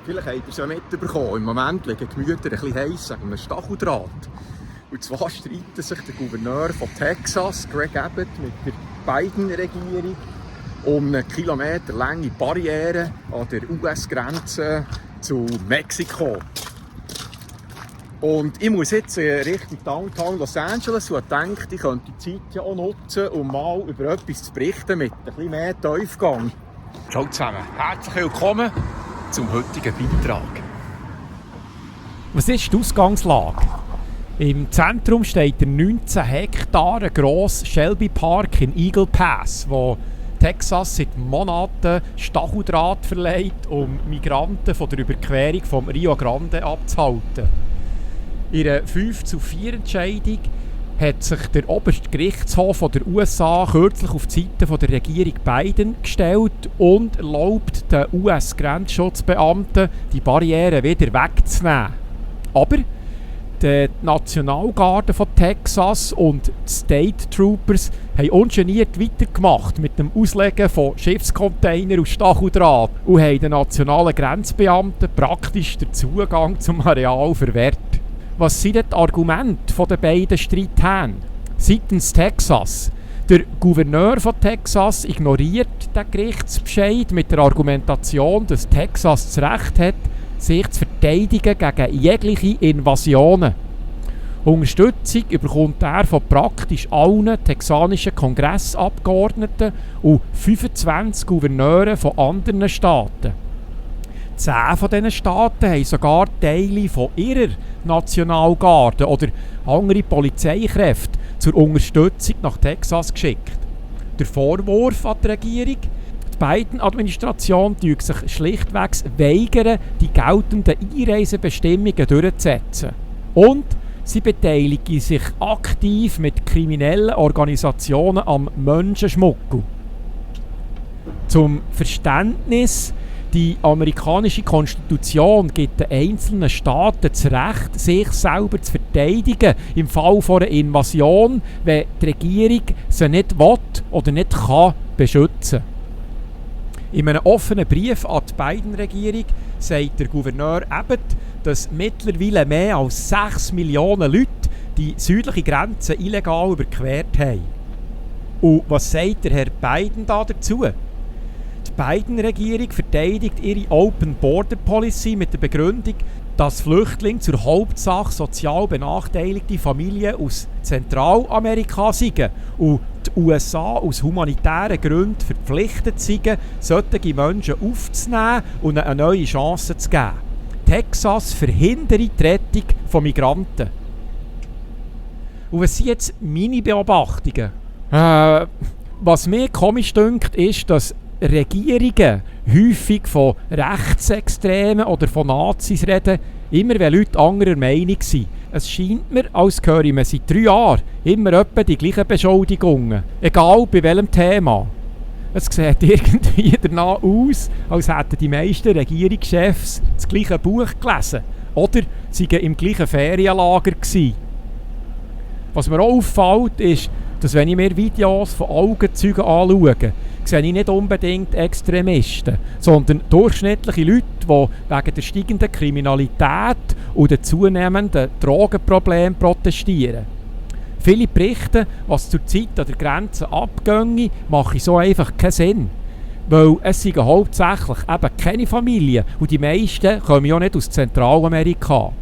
Vielleicht habt ihr es ja mitbekommen. Im Moment liegen die Gemüter ein bisschen heiss wegen einem Stacheldraht. Und zwar streiten sich der Gouverneur von Texas, Greg Abbott, mit der Biden-Regierung um eine kilometerlange Barriere an der US-Grenze zu Mexiko. Und ich muss jetzt Richtung Downtown Los Angeles und denke, ich könnte die Zeit ja auch nutzen, um mal über etwas zu berichten mit ein bisschen mehr Tiefgang. Ciao zusammen, herzlich willkommen zum heutigen Beitrag. Was ist die Ausgangslage? Im Zentrum steht der 19 Hektare grosse Shelby Park in Eagle Pass, wo Texas seit Monaten Stacheldraht verleiht, um Migranten von der Überquerung vom Rio Grande abzuhalten. In einer 5:4 Entscheidung hat sich der oberste Gerichtshof der USA kürzlich auf die Seite der Regierung Biden gestellt und erlaubt den US-Grenzschutzbeamten, die Barriere wieder wegzunehmen. Aber die Nationalgarde von Texas und die State Troopers haben ungeniert weitergemacht mit dem Auslegen von Schiffscontainern aus Stacheldraht und haben den nationalen Grenzbeamten praktisch den Zugang zum Areal verwehrt. Was sind die Argumente der beiden Streithähne? Seitens Texas. Der Gouverneur von Texas ignoriert den Gerichtsbescheid mit der Argumentation, dass Texas das Recht hat, sich zu verteidigen gegen jegliche Invasionen. Unterstützung bekommt er von praktisch allen texanischen Kongressabgeordneten und 25 Gouverneuren von anderen Staaten. 10 von diesen Staaten haben sogar Teile von ihrer Nationalgarde oder andere Polizeikräfte zur Unterstützung nach Texas geschickt. Der Vorwurf an die Regierung: die Biden-Administration weigert sich schlichtweg weigern, die geltenden Einreisebestimmungen durchzusetzen. Und sie beteiligen sich aktiv mit kriminellen Organisationen am Menschenschmuggel. Zum Verständnis: die amerikanische Konstitution gibt den einzelnen Staaten das Recht, sich selber zu verteidigen im Fall einer Invasion, wenn die Regierung sie nicht will oder nicht kann beschützen. In einem offenen Brief an die Biden-Regierung sagt der Gouverneur Abbott, dass mittlerweile mehr als 6 Millionen Leute die südliche Grenze illegal überquert haben. Und was sagt der Herr Biden dazu? Die Biden-Regierung verteidigt ihre Open Border Policy mit der Begründung, dass Flüchtlinge zur Hauptsache sozial benachteiligte Familien aus Zentralamerika seien und die USA aus humanitären Gründen verpflichtet seien, solche Menschen aufzunehmen und ihnen eine neue Chance zu geben. Texas verhindere die Rettung von Migranten. Und was sind jetzt meine Beobachtungen? Was mir komisch dünkt, ist, dass Regierungen häufig von Rechtsextremen oder von Nazis reden, immer wenn Leute anderer Meinung sind. Es scheint mir, als höre man seit 3 Jahren immer etwa die gleichen Beschuldigungen, egal bei welchem Thema. Es sieht irgendwie danach aus, als hätten die meisten Regierungschefs das gleiche Buch gelesen oder seien im gleichen Ferienlager gewesen. Was mir auch auffällt, ist, dass wenn ich mir Videos von Augenzeugen anschaue, sehe ich nicht unbedingt Extremisten, sondern durchschnittliche Leute, die wegen der steigenden Kriminalität und den zunehmenden Drogenproblemen protestieren. Viele berichten, was zurzeit an der Grenze abginge, mache so einfach keinen Sinn. Weil es sind hauptsächlich eben keine Familien und die meisten kommen ja nicht aus Zentralamerika.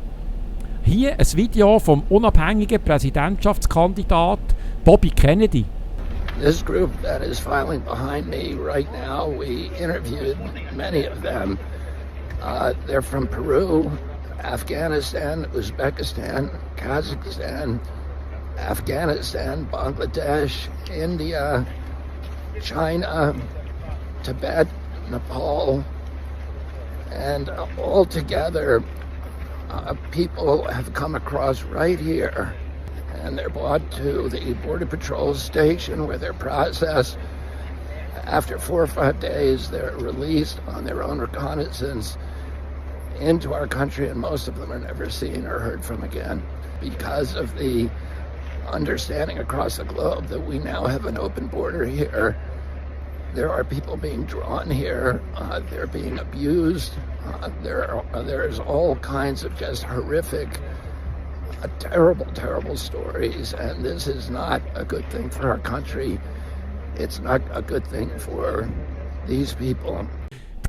Hier ein Video vom unabhängigen Präsidentschaftskandidat Bobby Kennedy. This group that is filing behind me right now, we interviewed many of them. They're from Peru, Afghanistan, Uzbekistan, Kazakhstan, Afghanistan, Bangladesh, India, China, Tibet, Nepal, and altogether people have come across right here. And they're brought to the Border Patrol station where they're processed. After 4 or 5 days, they're released on their own reconnaissance into our country, and most of them are never seen or heard from again because of the understanding across the globe that we now have an open border here There are people being drawn here. They're being abused. There's all kinds of just horrific, terrible, terrible stories. And this is not a good thing for our country. It's not a good thing for these people.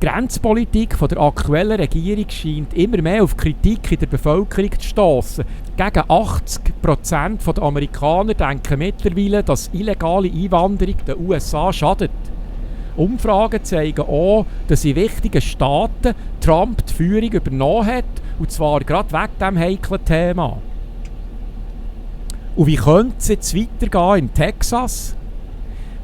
Die Grenzpolitik von der aktuellen Regierung scheint immer mehr auf Kritik in der Bevölkerung zu stossen. Gegen 80% der Amerikaner denken mittlerweile, dass illegale Einwanderung den USA schadet. Umfragen zeigen auch, dass in wichtigen Staaten Trump die Führung übernommen hat, und zwar gerade wegen diesem heiklen Thema. Und wie könnte es jetzt weitergehen in Texas?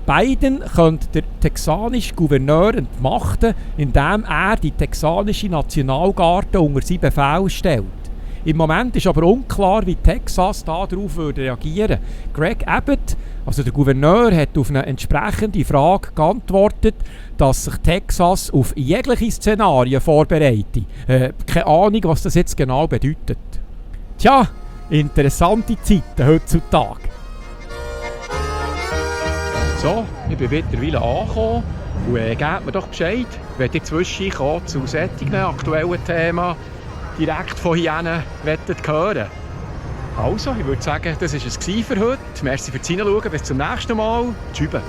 Biden könnte den texanischen Gouverneur entmachten, indem er die texanische Nationalgarde unter seinen Befehl stellt. Im Moment ist aber unklar, wie Texas darauf reagieren würde. Greg Abbott, also der Gouverneur, hat auf eine entsprechende Frage geantwortet, dass sich Texas auf jegliche Szenarien vorbereite. Keine Ahnung, was das jetzt genau bedeutet. Tja, interessante Zeiten heutzutage. So, ich bin mittlerweile angekommen und gebt mir doch Bescheid, wenn ihr zwischendurch zu solchen aktuellen Themen direkt von hier hören wollt. Also, ich würde sagen, das war es für heute. Merci fürs Hineinschauen. Bis zum nächsten Mal. Tschüss.